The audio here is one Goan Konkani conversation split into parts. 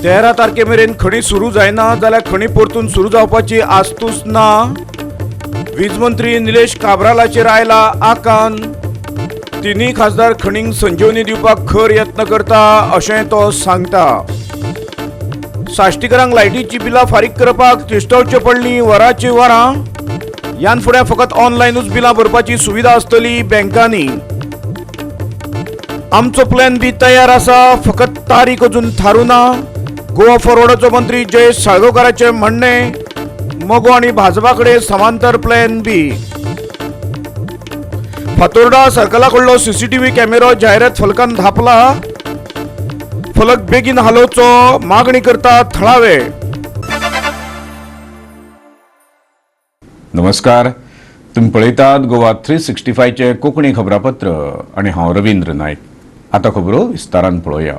13 तारखे मेरेन खणी सुरू जायना जाल्यार खणी परतून सुरू जावपाची आस्तूच ना. वीज मंत्री निलेश काब्रालाचेर आयला आकान. तिनूय खासदार खणींक संजीवनी दिवपाक खर यत्न करता अशें तो सांगता. साश्टीकरांक लायटीची बिलां फारीक करपाक तिश्टवचे पडली वराची वरां. ह्यान फुडें फकत ऑनलायनूच बिलां भरपाची सुविधा आसतली बँकांनी. आमचो प्लॅन बी तयार आसा, फकत तारीख अजून थारूं ना. गोवा फॉरवर्डाचो मंत्री जयेश साळगांवकाराचें म्हणणें. मगो आनी भाजपा कडेन समांतर प्लॅन बी. फातोर्डा सर्कला कडलो सीसीटीव्ही कॅमेरो जायरात फलकान धापला. फलक बेगीन हालोवचो मागणी करता थळावे. नमस्कार, तुम्ही पळयतात गोवा 365चे कोंकणी खबरापत्र आनी हांव रवींद्र नायक. आतां खबरो विस्तारान पळोवया.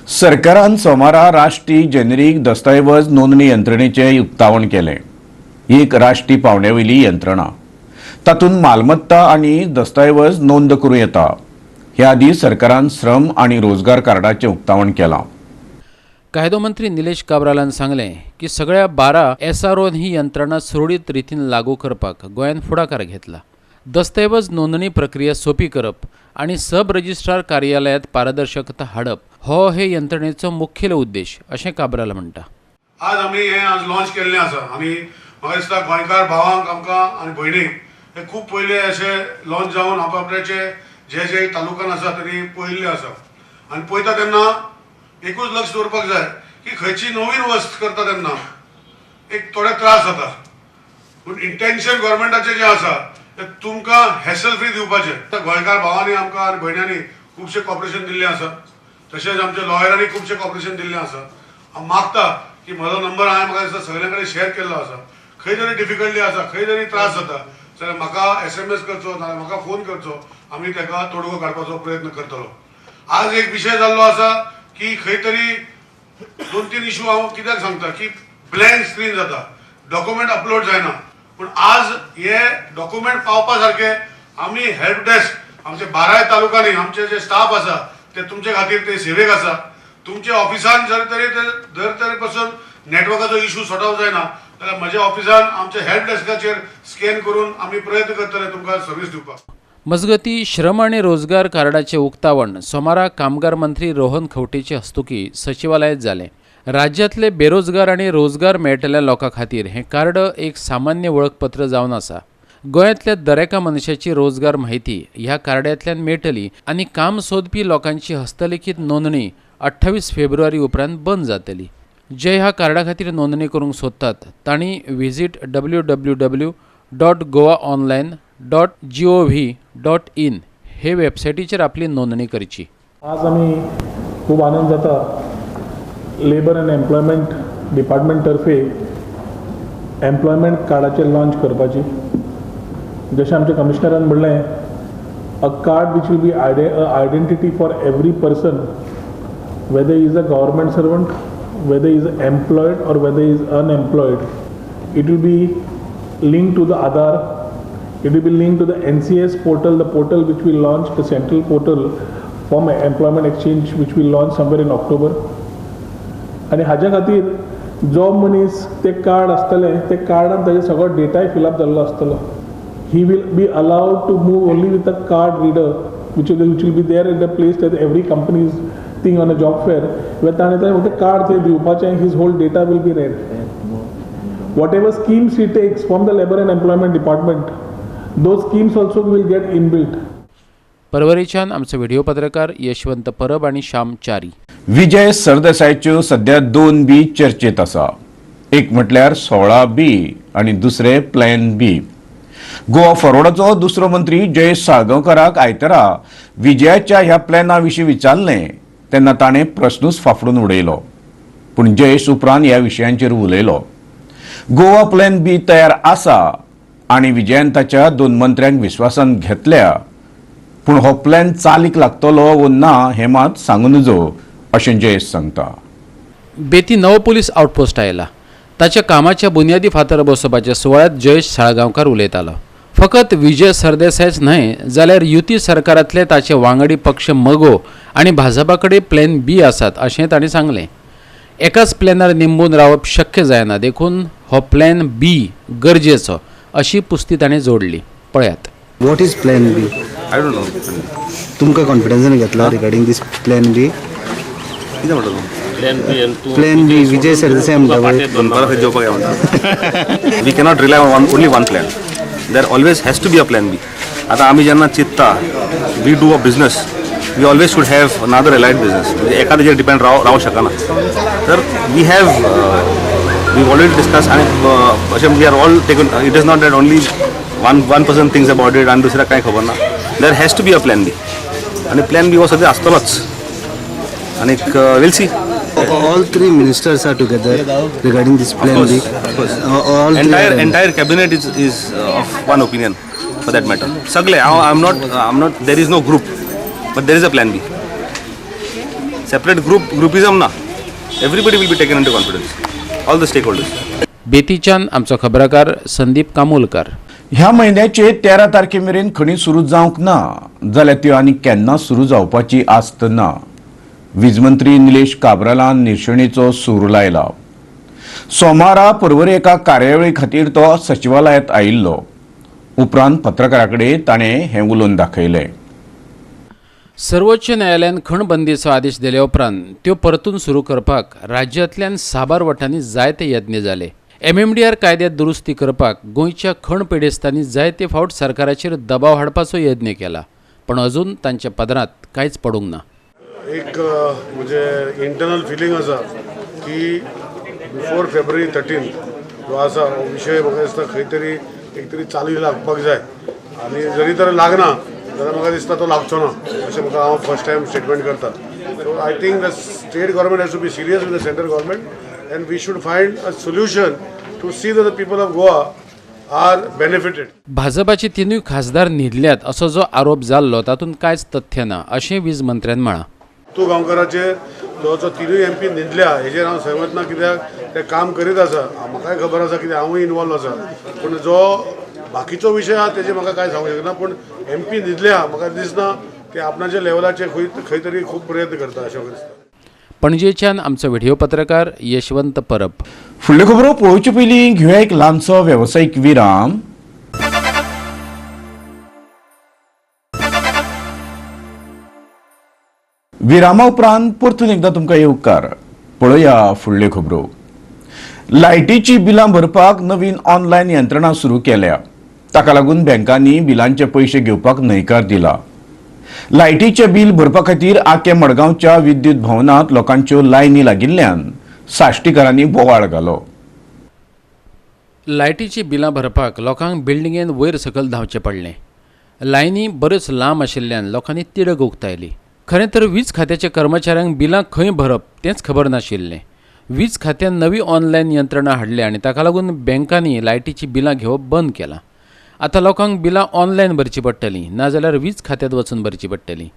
सरकारान सोमारा राष्ट्रीय जेनेरीक दस्तावेज नोंदणी यंत्रणेचें उक्तावण केलें. ही एक राष्ट्रीय पावंड्या वयली यंत्रणा. तातूंत मालमत्ता आनी दस्तावेज नोंद करूं येता. ह्या आदीं सरकारान श्रम आनी रोजगार कार्डाचें उक्तावण केलां. कायदो मंत्री निलेश काब्रालान सांगलें की सगळ्या 12 एसआरओन ही यंत्रणा सुरळीत रितीन लागू करपाक गोंयान फुडाकार घेतला. दस्तऐवज नोंदणी प्रक्रिया सोंपी करप आनी सब रजिस्ट्रार कार्यालयांत पारदर्शकता हाडप हो हे यंत्रणेचो मुखेल उद्देश अशें काब्राल म्हणटा. आज आमी हें आज लॉन्च केल्लें आसा आनी म्हाका दिसता गोंयकार भावांक आमकां आनी भयणीक हे खूब पयले अशें लॉन्च जावन आपआपल्याचे जे जे तालुक्यान आसा तेणी पळयल्लें आसा. आनी पळयता तेन्ना एकूच लक्ष दवरपाक जाय की खंयची नवीन वस्त करता तेन्ना एक थोडे त्रास जाता, पूण इंटेन्शन गव्हर्मेंटाचें जें आसा तें तुमकां हॅसल फ्री दिवपाचें. गोंयकार भावांनी आमकां आनी भयण्यांनी खुबशें कॉपरेशन दिल्लें आसा, तशेंच आमच्या लॉयरांनी खुबशें कॉपरेशन दिल्लें आसा. हांव मागता की म्हजो नंबर हांवें म्हाका दिसता सगळ्यां कडेन शेअर केल्लो आसा. खंय तरी डिफिकल्टी आसा, खंय तरी त्रास जाता जाल्यार म्हाका SMS करचो नाजाल्यार म्हाका फोन करचो, आमी ताका तोडगो काडपाचो प्रयत्न करतलो. आज एक विशय जाल्लो आसा की खंय तरी 2-3 इशू हांव कित्याक सांगता की ब्लँक स्क्रीन जाता, डॉक्युमेंट अपलोड जायना. पूण आज हे डॉक्युमेंट पावपा सारके आमी हेल्प डेस्क आमचे 12 तालुक्यांनी आमचे जे स्टाफ आसा ते तुमचे खातीर ते सेवेक आसा. तुमच्या ऑफिसान जर तरी जर तरी पसून नेटवर्काचो इशू सॉर्ट आवट जायना जाल्यार म्हज्या ऑफिसान आमच्या हेल्प डेस्काचेर स्कॅन करून आमी प्रयत्न करतले तुमकां सर्वीस दिवपाक. मजगती श्रम आनी रोजगार कार्डाचें उक्तावण सोमारा कामगार मंत्री रोहन खंवटेचे हस्तुकी सचिवालयांत जालें. राज्यांतले बेरोजगार आनी रोजगार मेळटल्या लोकां खातीर हें कार्ड एक सामान्य वळखपत्र जावन आसा. गोंयांतल्या दरेका मनशाची रोजगार म्हायती ह्या कार्डांतल्यान मेळटली आनी काम सोदपी लोकांची हस्तलिखीत नोंदणी 28 फेब्रुवारी उपरांत बंद जातली. जे ह्या कार्डा खातीर नोंदणी करूंक सोदतात तांणी visit www.goaonline.gov.in हे वेबसायटीचेर आपली नोंदणी करची. आज आमी खूब आनंद जाता लेबर अँड एम्प्लॉयमेंट डिपार्टमेंट तर्फे एम्प्लॉयमेंट कार्डाचें लॉन्च करपाची. जशें आमच्या कमिशनरान म्हणलें, a card which will be identity for every person, whether is a government servant, whether is employed or whether is unemployed. It will be linked to the Aadhaar, it will be linked to the NCS portal, the portal which we launched, the central portal from employment exchange which we launched somewhere in October. आनी हाज्या खातीर जो मनीस ते कार्ड आसतलें ते कार्डान ताजें सगळो डेटाय फिलअप जाल्लो आसतलो. He will be allowed to move only with a card reader which will be there in the place that every company is thing on a job fair, where ताणें तें फक्त कार्ड थंय दिवपाचें, his whole data will be read. Whatever schemes he takes from the Labour and Employment Department, those schemes also will get inbuilt. परवरीच्यान आमचो व्हिडिओ पत्रकार यशवंत परब आनी श्याम च्यारी. विजय सरदेसायच्यो सध्या 2 बी चर्चेत आसा. एक म्हटल्यार 16 बी आनी दुसरे प्लॅन बी. गोवा फॉरवर्डाचो दुसरो मंत्री जयेश साळगांवकाराक आयतारा विजयाच्या ह्या प्लॅना विशीं विचारलें तेन्ना ताणें प्रश्नूच फाफडून उडयलो. पूण जयेश उपरांत ह्या विशयांचेर उलयलो. गोवा प्लॅन बी तयार आसा आनी विजयान ताच्या 2 मंत्र्यांक विस्वासान घेतल्या, पूण हो प्लॅन चालीक लागतलो वो ना हें मात सांगू नजो अशें जयेश सांगता. बेती नवो पुलीस आउटपोस्ट आयला. ताच्या कामाच्या बुन्यादी फातर बसोवपाच्या सुवाळ्यात जयेश साळगांवकार उलयतालो. फकत विजय सरदेसायच न्हय जाल्यार युती सरकारांतले ताचे वांगडी पक्ष मगो आनी भाजपा कडेन प्लॅन बी आसात अशें तांणी सांगलें. एकाच प्लॅनार निंबून रावप शक्य जायना, देखून हो प्लॅन बी गरजेचो अशी पुस्ती ताणें जोडली. पळयात. What is plan B? I don't know. तुमकां कॉन्फिडन्सान घेतला रिगार्डिंग दीस प्लॅन बी? कितें म्हणटा तूं? प्लॅन बी विजय सरदेसाय म्हणटा पळय. दनपारां खंय जेवपाक या म्हणटा. We cannot rely on only one plan. There always has to be a plan B. आतां आमी जेन्ना चिंत्ता we do a business, we always should have another allied business. म्हणजे एका तेजेर डिपेंड रावंक शकना. तर we have we already discuss आनी अशें we are all taken. It is not that only one person thinks about it आनी दुसऱ्याक कांय खबर ना. There has to be a plan B आनी प्लॅन बी हो सद्या आसतलोच आनीक we'll see. All three ministers are together regarding this plan B. Of course. All three entire are in. Entire cabinet is of one opinion for that matter. सगळे I am not there is no group, but there is a plan B. Separate groupism ना. Everybody will be taken into confidence, all the stakeholders. बेतीच्यान आमचो खबराकार संदीप कामोलकर. ह्या म्हयन्याचे 13 तारखे मेरेन खणी सुरू जावंक ना जाल्यार त्यो आनी केन्ना सुरू जावपाची आस्त ना. वीज मंत्री निलेश काब्रालान निर्शेणेचो सूर लायला. सोमारा पर्वरी एका कार्यावळी खातीर तो सचिवालयांत आयिल्लो. उपरांत पत्रकारां कडेन ताणें हें उलोवन दाखयलें. सर्वोच्च न्यायालयान खणबंदीचो आदेश दिले उपरांत त्यो परतून सुरू करपाक राज्यांतल्यान साबार वटांनी जायते यत्न जाले. MMDR कायद्यात दुरुस्ती करपाक गोंयच्या खण पिडेस्तांनी जायते फावट सरकाराचेर दबाव हाडपाचो यत्न केला, पण अजून तांच्या पदरांत कांयच पडूंक ना. एक म्हणजे इंटरनल फिलिंग आसा की बिफोर फेब्रुवारी 13 जो आसा हो विशय म्हाका दिसता खंय तरी एक तरी चालू लागपाक जाय आनी जरी तर लागना जाल्यार म्हाका दिसता तो लागचो ना अशें म्हाका हांव फर्स्ट टायम स्टेटमेंट करता. So I think the state government has to be serious with the central government and we should find a solution to see that the people of Goa are benefited. भाजपाचे तिनूय खासदार न्हिदल्यात असो जो आरोप जाल्लो तातूंत कांयच तथ्य ना अशें वीज मंत्र्यान म्हळां. तूं गांवकाराचेर जो जो तिनूय एम पी न्हिदल्या हेजेर हांव सहमत ना, कित्याक ते काम करीत आसा. म्हाकाय खबर आसा कित्याक हांवूय इनवॉल्व आसा, पूण जो बाकीचो विशय आसा तेजेर म्हाका कांय सांगूंक शकना. पूण एम पी न्हिदल्या म्हाका दिसना ते आपणाच्या लेवलाचेर खंय तरी खूब प्रयत्न करता अशें म्हाका दिसता. पणजेच्यान आमचो व्हिडिओ पत्रकार यशवंत परब. फुडल्यो खबरो पळोवचे पयलीं घेवया एक ल्हानसो वेवसायीक विराम. विरामा उपरांत परतून एकदां तुमकां येवकार. पळोवया फुडल्यो खबरो. लायटीची बिलां भरपाक नवीन ऑनलायन यंत्रणा सुरू केल्या. ताका लागून बँकांनी बिलांचे पयशे घेवपाक न्हयकार दिला. लायटीचे बिल भरपा खातीर आके मडगांवच्या विद्युत भवनांत लोकांच्यो लायनी लागिल्ल्यान साश्टीकारांनी बोवाळ घालो. लायटीची बिलां भरपाक लोकांक बिल्डिंगेन वयर सकयल धांवचें पडलें. लायनी बऱ्योच लांब आशिल्ल्यान लोकांनी तिडक उक्तायली. खरें तर वीज खात्याच्या कर्मचाऱ्यांक बिलां खंय भरप तेंच खबर नाशिल्लें. वीज खात्यान नवी ऑनलायन यंत्रणा हाडल्या आनी ताका लागून बँकांनी लायटीचीं बिलां घेवप बंद केलां. आतां लोकांक बिलां ऑनलायन भरचीं पडटलीं, नाजाल्यार वीज खात्यांत वचून भरचीं पडटलीं.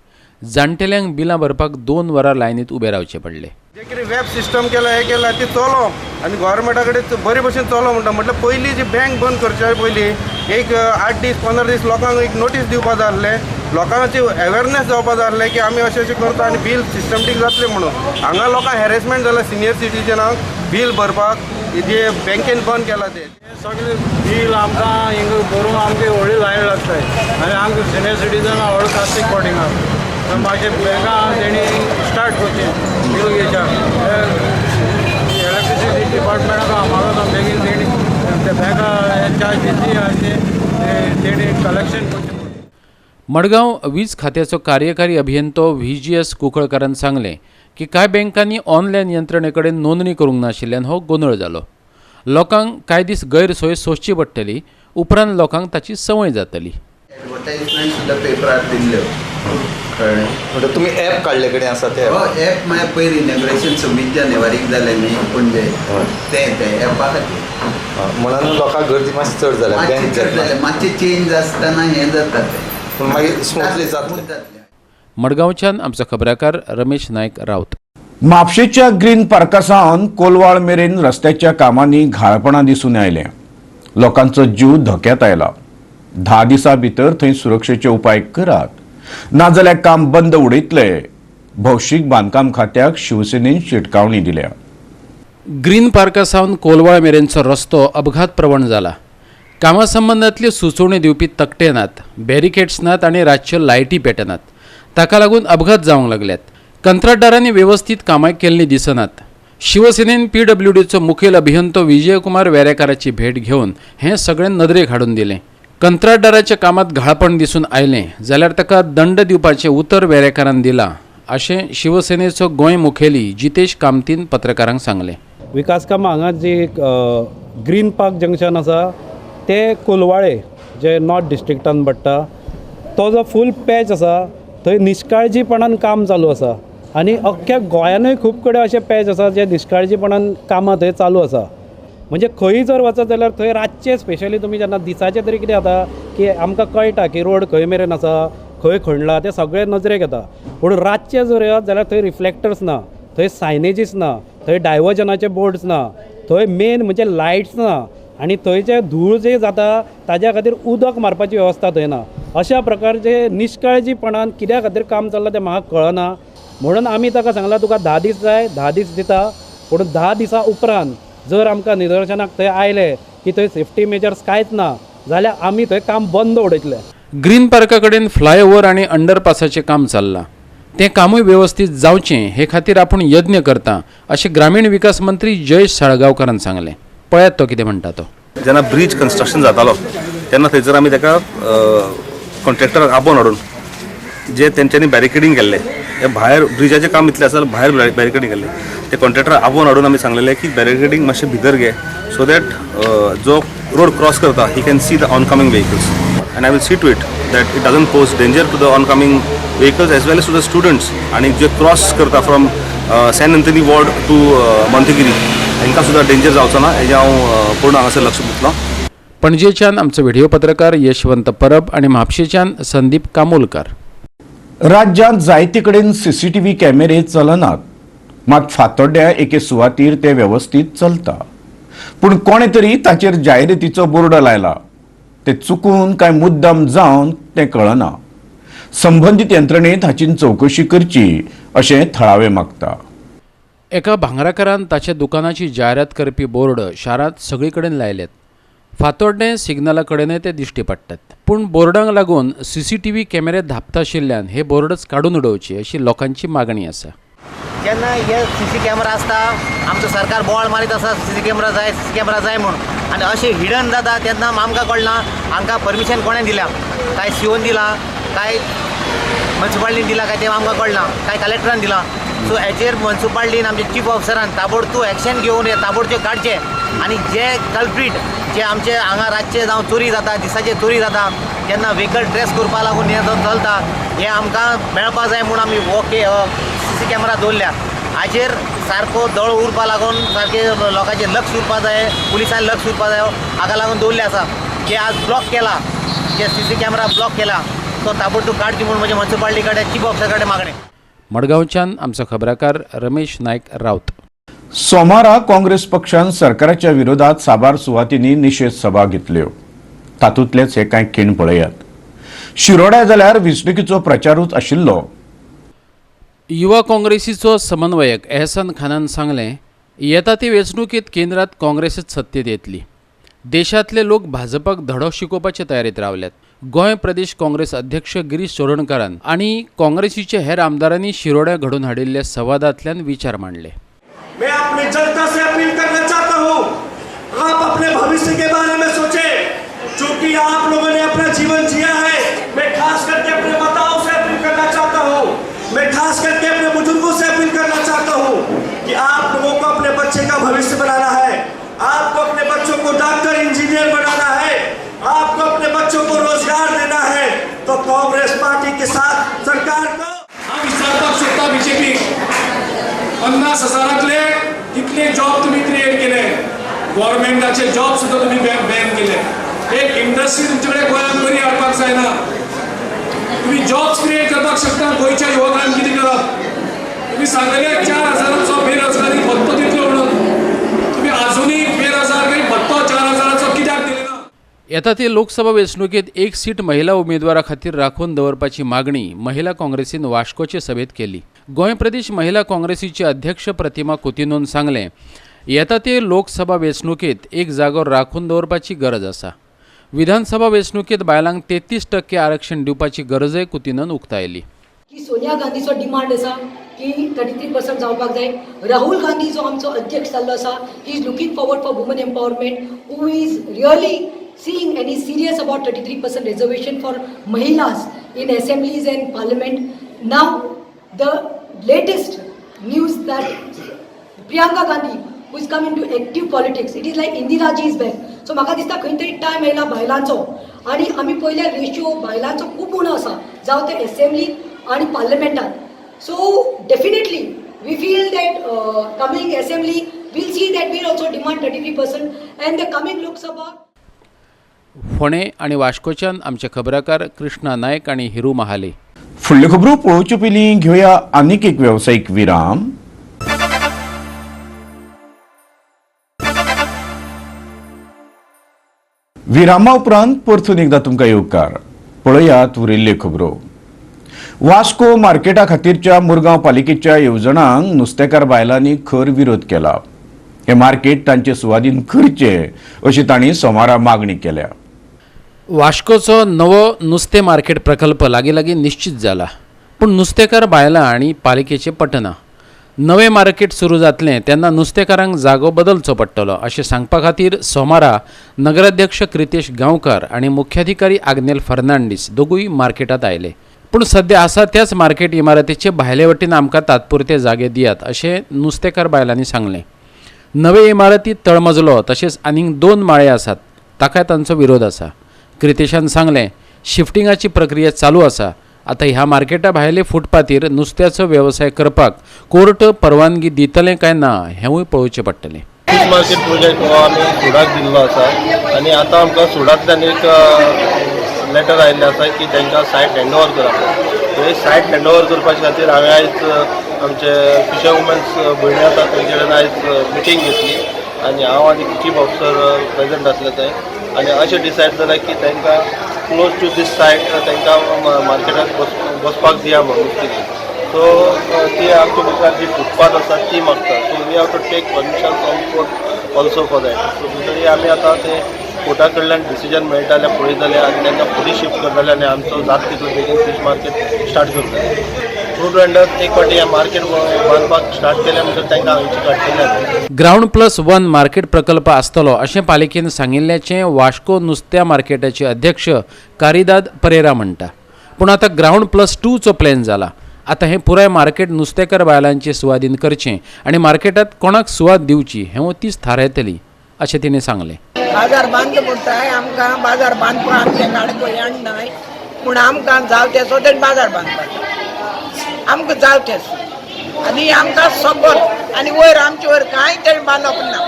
जाणटेल्यांक बिलां भरपाक 2 वरां लायनींत उबे रावचें पडलें. जे कितें वेब सिस्टम केला हें केला ती चलो आनी गोवोरमेंटा कडेन बरे भशेन चलो म्हणटा. म्हटल्यार पयलीं जी बँक बंद करच्या पयलीं एक 8 दीस 15 दीस लोकांक एक नोटीस दिवपा जाय आसलें, लोकांची अवेरनेस जावपा जाय आसलें की आमी अशें अशें करता आनी बील सिस्टमॅटीक जातलें म्हणून. हांगा लोकांक हॅरेसमेंट जाला, सिनियर सिटीजनांक बील भरपाक जे बँकेन बंद केला ते सगळे बील आमकां हिंगा भरून आमची व्हडली लायन लागताय आनी आमकां सिनियर सिटीजनां व्हड कास्तीक पडिना. मातशें बँकां तेणी स्टार्ट करचें बील घेवच्याक. इलेक्ट्रिसिटी डिपार्टमेंटाक हांव बेगीन तेणी ते बँका चार्ज दितली आनी तेणी कलेक्शन करचें. मडगांव वीज खात्याचो कार्यकारी अभियंतो VGS कुंकळकारान सांगलें की कांय बँकांनी ऑनलायन यंत्रणे कडेन नोंदणी करूंक नाशिल्ल्यान हो गोंदळ जालो. लोकांक कांय दीस गैरसोय सोंसची पडटली, उपरांत लोकांक ताची संवय जातली. एडवर्टायजमेंट सुद्दां पेपरार दिल्ल्यो कळ्ळें. म्हणटा तुमी एप काडले कडेन आसा ते एप मागीर पयर इनॉग्रेशन 26 जानेवारीक जालें न्ही पणजे, तें तें एपा खातीर म्हणून लोकांक गर्दी मातशी चड जाल्या. मातशें चड जालें, मातशें चेंज आसतना हें जाता तें, पूण मागीर स्मुथली जातलें. मडगांवच्यान आमचो खबराकार रमेश नायक राऊत. म्हापशेच्या ग्रीन पार्का सावन कोलवाळ मेरेन रस्त्याच्या कामांनी घाळपणां दिसून आयलें. लोकांचो जीव धोक्यात आयला. 10 दिसां भितर थंय सुरक्षेचे उपाय करात, नाजाल्यार काम बंद उडयतले. भौशीक बांदकाम खात्याक शिवसेनेन शिटकावणी दिल्या. ग्रीन पार्का सावन कोलवाळ मेरेनचो रस्तो अपघात प्रवण जाला. कामा संबंदांतल्यो सुचोवण्यो दिवपी तकटे नात, बॅरिकेड्स नात आनी रातच्यो लायटी पेटनात. ताका लागून अपघात जावंक लागल्यात. कंत्राटदारांनी वेवस्थीत कामां केल्लीं दिसनात. शिवसेनेन पीडब्ल्यूडीचो मुखेल अभियंतो विजयकुमार वेरेकाराची भेट घेवन हें सगळें नदरेक हाडून दिलें. कंत्राटदाराच्या कामांत घाळपण दिसून आयलें जाल्यार ताका दंड दिवपाचें उतर वेरेकारान दिलां अशें शिवसेनेचो गोंय मुखेली जितेश कामतीन पत्रकारांक सांगलें. विकास कामां हांगा जी ग्रीन पार्क जंक्शन आसा ते कोलवाळे जे नॉर्थ डिस्ट्रिक्टान पडटा तो जो फूल पॅच आसा थंय निष्काळजीपणान काम चालू आसा आनी अख्ख्या गोंयानूय खूब कडेन अशे पॅच आसा जे निष्काळजीपणान कामां थंय चालू आसा. म्हणजे खंय जर वचत जाल्यार थंय रातचें स्पेशली तुमी जेन्ना दिसाचें तरी कितें जाता की आमकां कळटा की रोड खंय मेरेन आसा, खंय खणला तें सगळें नजरेक येता. पूण रातचें जर येत जाल्यार थंय रिफ्लेक्टर्स ना, थंय सायनेजीस ना, थंय डायवर्जनाचे बोर्ड्स ना, थंय मेन म्हणजे लायट्स ना आनी थंय जे धूळ जे जाता ताज्या खातीर उदक मारपाची वेवस्था थंय ना. अशा प्रकारचे निष्काळजीपणान कित्या खातीर काम चल्लां तें म्हाका कळना. म्हणून आमी ताका सांगलां तुका 10 दीस जाय, 10 दीस दिता, पूण 10 दिसां उपरांत जर आमकां निदर्शनाक थंय आयलें की थंय सेफ्टी मेजर्स कांयच ना जाल्यार आमी थंय काम बंद उडयतले. ग्रीन पार्का कडेन फ्लायओव्हर आनी अंडरपासाचें काम चल्लां. तें कामूय वेवस्थीत जावचें हे खातीर आपूण यत्न करता अशें ग्रामीण विकास मंत्री जयेश साळगांवकारान सांगलें. पळयात तो कितें म्हणटा तो. जेन्ना ब्रीज कन्स्ट्रक्शन जातालो तेन्ना थंयसर आमी ताका कॉन्ट्रॅक्टराक आपोवन हाडून जे तेंच्यांनी बॅरिकेडींग केल्लें, हे भायर ब्रिजाचें काम इतलें आसा भायर बॅरिकेडींग केल्लें, ते कॉन्ट्रॅक्टर आपोवन हाडून आमी सांगलेलें की बॅरिकेडींग मातशें भितर घे सो that जो रोड क्रॉस करता he can see the oncoming vehicles and I will see to it that it doesn't pose danger to the oncoming vehicles as well as to the students आनी जे क्रॉस करता from Saint Anthony ward to Montegiri हांकां सुद्दां डेंजर जावचो ना हेजें हांव पूर्ण हांगासर लक्ष दितलो. पणजेच्यान आमचो व्हिडिओ पत्रकार यशवंत परब आनी म्हापशेच्यान संदीप कामोलकर. राज्यांत जायते कडेन सीसीटीव्ही कॅमेरे चलनात, मात फातोड्ड्या एके सुवातीर ते वेवस्थीत चलता. पूण कोणें तरी ताचेर जायरातीचो बोर्ड लायला. ते चुकून काय मुद्दाम जावन तें कळना. संबंदीत यंत्रणेत हाची चवकशी करची अशें थळावे मागता. एका भांगराकारान ताच्या दुकानाची जायरात करपी बोर्ड शारांत सगळे कडेन लायल्यात. फातोड्डें सिग्नला कडेनय ते दिश्टी पडटात. पूण बोर्डांक लागून सीसीटीव्ही कॅमेरे धापता आशिल्ल्यान हे बोर्डच काडून उडोवचे अशी लोकांची मागणी आसा. जेन्ना हे सीसी कॅमेरा आसता आमचो सरकार बोवाळ मारीत आसा सीसी कॅमेरा जाय, सीसी कॅमेरा जाय म्हूण, आनी अशें हिडन जाता तेन्ना आमकां कळना हांकां परमिशन कोणें दिलां, काय सीओन दिलां, काय म्युनिसिपालिटीन दिलां, काय तें आमकां कळना, काय कलेक्टरान दिलां. सो हेचेर म्युनिसिपालिटीन आमचे चीफ ऑफिसरान ताबडतोब एक्शन घेवन हे ताबडतोब काडचे आनी जे कल्प्रीट जे आमचे हांगा रातचे जावं चोरी जाता, दिसाचे चोरी जाता तेन्ना व्हेकल ट्रेस करपा लागून हें चलता हें आमकां मेळपा जाय म्हूण आमी ओके सीसी कॅमेरा दवरल्या. हाचेर सारको दळ उरपा लागून सारकें लोकांचें लक्ष उरपा जाय, पुलिसांनी लक्ष उरपा जाय, हाका लागून दवरलें आसा. जे आज ब्लॉक केला, जे सीसी कॅमेरा ब्लॉक केला तो ताबडतोब काडची म्हूण म्हजे म्युनिसिपालिटी कडेन चीफ ऑफिसर कडेन मागणें. मडगांवच्यान आमचो खबराकार रमेश नायक राऊत. सोमारा काँग्रेस पक्षान सरकाराच्या विरोधात साबार सुवातींनी निशेध सभा घेतल्यो. तातूंतलेच हे कांय खीण पळयात. शिरोड्या जाल्यार वेंचणुकीचो प्रचारूच आशिल्लो. युवा काँग्रेसीचो समन्वयक एहसन खानान सांगलें, येता ते वेंचणुकेंत केंद्रात काँग्रेसच सत्तेत येतली. देशांतले लोक भाजपाक धडो शिकोवपाचे तयारेंत रावल्यात. गोंय प्रदेश काँग्रेस अध्यक्ष गिरीश चोडणकारान आनी काँग्रेसीचे हेर आमदारांनी शिरोड्या घडोवन हाडिल्ल्या संवादांतल्यान विचार मांडले. मैं अपनी जनता से अपील करना चाहता हूं, आप अपने भविष्य के बारे में सोचें, क्योंकि आप लोगों ने अपना जीवन जिया है। मैं खास करके अपने माताओं से अपील करना चाहता हूं, मैं खास करके अपने बुजुर्गों से अपील करना चाहता हूं कि आप लोगों को अपने बच्चे का भविष्य बनाना है, आपको अपने बच्चों को डॉक्टर इंजीनियर बनाना है, आपको अपने बच्चों को रोजगार देना है, तो कांग्रेस पार्टी के साथ सरकार को हांव विचारपाक सोदता बीजेपी 50,000 कितले जॉब तुम्ही क्रिएट केले, गव्हर्मेंटाचे जॉब सुद्धा तुम्ही बॅन केले, एक इंडस्ट्री तुमचे कडेन गोंयांत बरी हाडपाक जायना, तुम्ही जॉब्स क्रिएट करपाक शकता। गोंयच्या युवकांक कितें करप? तुम्ही सांगले 4,000 बेरोजगारी भत्तो दितलो म्हणून, तुम्ही अजूनही बेरोजगारी भत्तो 4,000 कित्याक दिले ना? येता ते लोकसभा वेंचणुकेंत एक सीट महिला उमेदवारा खातीर राखून दवरपाची मागणी महिला काँग्रेसीन वास्कोचे सभेत केली। गोंय प्रदेश महिला काँग्रेसीचे अध्यक्ष प्रतिमा कुतिनोन सांगलें, येता ते लोकसभा वेंचणुकेंत एक जागो राखून दवरपाची गरज आसा. विधानसभा वेंचणुकेंत बायलांक 33% आरक्षण दिवपाची गरजय कुतिन्होन उक्तायली. की सोनिया गांधीचो डिमांड आसा की 33% जावपाक जाय. राहुल गांधी जो आमचो अध्यक्ष जाल्लो आसा, he is looking forward for women empowerment, who is really seeing and is serious about 33% reservation for महिलास in assemblies and parliament. Now the latest news that Priyanka Gandhi, who is come into active politics, it is like Indira ji is back. So म्हाका दिसता खंय तरी टायम येयला बायलांचो आनी आमी पळयल्यार रेशियो बायलांचो खूब उणो आसा, जावं ते एसेंब्लीत आनी पार्लमेंटात. So definitely we feel that coming assembly will see that we'll also demand 33% and the coming Lok Sabha. फोंडें आनी वास्कोच्यान आमचे खबराकार कृष्णा नायक आनी हिरू महाले. फुडल्यो खबरो पळोवचे पयलीं घेवया आनीक एक वेवसायीक विराम. विरामा उपरांत परतून एकदां तुमकां येवकार. पळयात उरिल्ल्यो खबरो. वास्को मार्केटा खातीरच्या मुरगांव पालिकेच्या येवजणांक नुस्तेकार बायलांनी खर विरोध केला. हें मार्केट तांचे सुवादीन करचें अशी तांणी सोमारा मागणी केल्या. वास्कोचो नवो नुस्तें मार्केट प्रकल्प लागीं लागीं निश्चित जाला, पूण नुस्तेकार बायलां आनी पालिकेचें पटना. नवें मार्केट सुरू जातलें तेन्ना नुस्तेकारांक जागो बदलचो पडटलो अशें सांगपा खातीर सोमारा नगराध्यक्ष क्रितेश गांवकार आनी मुख्याधिकारी आग्नेल फर्नांडीस दोगूय मार्केटांत आयले. पूण सद्या आसा त्याच मार्केट इमारतीचे भायले वटेन आमकां तात्पुरते जागे दियात अशें नुस्तेकार बायलांनी सांगलें. नवे इमारतीत तळमजलो तशेंच आनीक 2 माळे आसात, ताकाय तांचो विरोध आसा. क्रितेशान सांगलें, शिफ्टिंगाची प्रक्रिया चालू आसा. आतां ह्या मार्केटा भायले फुटपाथीर नुस्त्याचो वेवसाय करपाक कोर्ट परवानगी दितलें काय ना हेंवूय पळोवचें पडटलें. फीश मार्केट प्रोजेक्ट हो आमी सुडाक दिल्लो आसा आनी आतां आमकां सुडांतल्यान एक लेटर आयिल्लें आसा की तांकां सायट हँड ओवर करप. हे सायट हँड ओवर करपाचे खातीर हांवें आयज आमचे फिशर वुमन्स भयणी आसा तेंचे कडेन आयज मिटींग घेतली आनी हांव आनी चीफ ऑफिसर प्रेजंट आसले थंय आनी अशें डिसायड जालें की तांकां क्लोज टू दीस सायट तांकां मार्केटात बसपाक दिया म्हणून नुस्तें. सो ती आमच्या मुखार जी फुटपाथ आसा ती मागता. So we have to take permission from court also for that. So तरी आमी आतां ते कोर्टा कडल्यान डिसिजन मेळटा जाल्यार पळयतले आनी तांकां फुडें शिफ्ट करतले आनी आमचो जाता तितलो बेगीन फीश मार्केट स्टार्ट करतले. फ्रूट वेंडर्स एक फावटी हें मार्केट बांदपाक स्टार्ट केलें म्हणटकीर तांकां हांगची काडटले. ग्रावंड प्लस 1 मार्केट प्रकल्प आसतलो अशें पालिकेन सांगिल्ल्याचें वास्को नुस्त्या मार्केटाचे अध्यक्ष कारिदाद परेरा म्हणटा. पूण आतां ग्रावंड प्लस 2चो प्लॅन जाला. आतां हें पुराय मार्केट नुस्तेकार बायलांचे सुवादीन करचें आनी मार्केटांत कोणाक सुवात दिवची हें तीच थारायतली अशें तिणें सांगलें. बाजार बांदचो पडटाय आमकां, बाजार बांदपाक आमचें काडको येणनाय, पूण आमकां जाव तेसो तेणें बाजार बांदपाचो, आमकां जाव तेसो आनी आमकां सकल आनी वयर आमचे वयर कांय तेणें बांदप ना.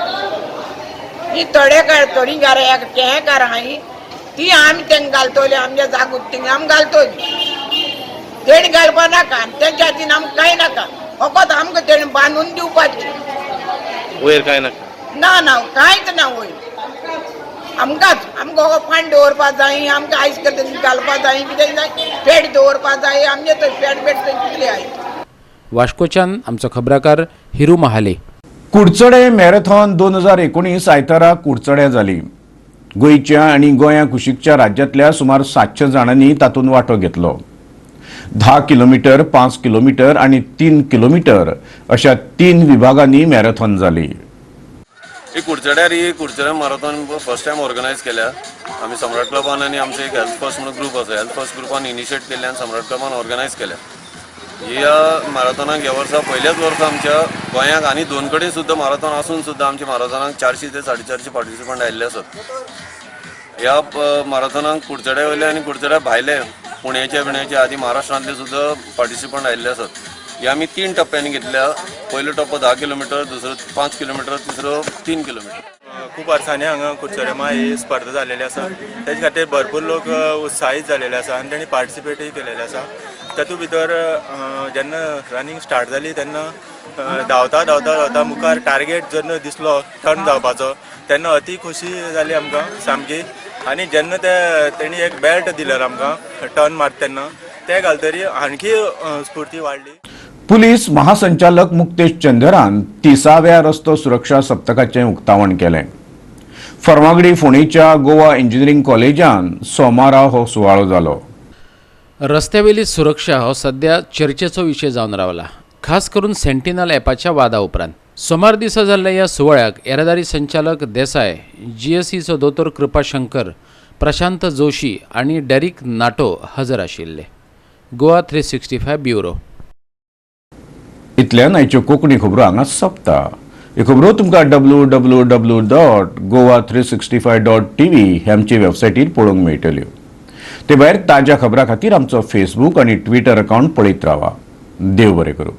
ही थोडे थोडीं घरां केंकार आहाय ती आमी तेंकां घालतली, आमच्या जागूत थिंगा आमी घालतली. तेणें घालपा नाका आनी तेंच्या हातीन आमकां कांय नाका, फकत आमकां तेणें बांदून दिवपाचें. वयर कांय नाका? ना ना, कांयच ना वयर. आमकांच आमकां फांड दवरपा जाय, आमकां आयस करता घालपा जाय, कितें जाय पेट दवरपा जाय, आमचे थंय पेट बेट थंय कितले आय. वास्कोच्यान आमचो खबराकार हिरू महाले. कुडचडे मॅरेथॉन 2019 आयतारा कुडचड्या जाली. गोंयच्या आनी गोंया कुशीकच्या राज्यांतल्या सुमार 700 जाणांनी तातूंत वांटो घेतलो. 10 किलोमीटर, 5 किलोमीटर आनी 3 किलोमीटर अशा 3 विभागांनी मॅरेथॉन जाली. ही कुडचड्यार ही Curchorem marathon first time organise केल्या आमी सम्राट क्लबान आनी आमचो एक हेल्थ फर्स्ट म्हणून ग्रूप आसा, हेल्थ फर्स्ट ग्रुपान इनिशिएट केल्ल्यान सम्राट क्लबान ऑर्गनायज केल्या. ह्या मॅरेथॉनाक ह्या वर्सा पयल्याच वर्सा आमच्या गोंयाक आनी 2 कडेन सुद्दां मॅरेथॉन आसून सुद्दां आमच्या मॅरेथॉनाक 400 ते 450 पार्टिसिपंट आयिल्ले आसात. ह्या मॅरेथॉनाक कुडचड्या वयले आनी कुडचड्या भायले पुण्याचे बिण्याचे आदी महाराष्ट्रांतले सुद्दां पार्टिसिपंट आयिल्ले आसात. हे आमी 3 टप्प्यांनी घेतल्या. पयलो टप्पो 10 किलोमीटर, दुसरो 5 किलोमीटर, तिसरो 3 किलोमीटर. खूब वर्सांनी हांगा कुडचडेमा ही स्पर्धा जाल्लेली आसा, तेजे खातीर भरपूर लोक उत्साहीत जालेले आसा आनी तेणी पार्टिसिपेटूय केलेले आसा. तातूंत भितर जेन्ना रनिंग स्टार्ट जाली तेन्ना धांवता धांवता धांवता मुखार टार्गेट जेन्ना दिसलो टर्न जावपाचो तेन्ना अती खोशी जाली आमकां सामकी. आनी जेन्ना ते तेणी एक बेल्ट दिलेलो आमकां टर्न मारता तेन्ना ते घालतरी आणखी स्फूर्ती वाडली. पुलीस महासंचालक मुक्तेश चंदरान 30व्या रस्तो सुरक्षा सप्तकाचें उक्तावण केलें. फर्मागडी फोंडेच्या गोवा इंजिनियरींग कॉलेजान सोमारा हो सुवाळो जालो. रस्त्यावेली सुरक्षा हो सध्या चर्चेचो विशय जावन रावला, खास करून सेंटिनल ॲपाच्या वादा उपरांत. सोमार दिसा जाल्ल्या ह्या सुवाळ्याक येरादारी संचालक देसाय, जीएससीचो दोतोर कृपाशंकर, प्रशांत जोशी आनी डेरिक नाटो हजर आशिल्ले. गोवा 365 ब्युरो. इतल्यान आयच्यो कोंकणी खबरो हांगा सोंपता. ह्यो खबरो तुमकां www.goa365.tv हे आमचे वेबसायटीर पळोवंक मेळटल्यो. ते भायर ताज्या खबरां खातीर आमचो फेसबूक आनी ट्विटर अकावंट पळयत रावा. देव बरें करूं.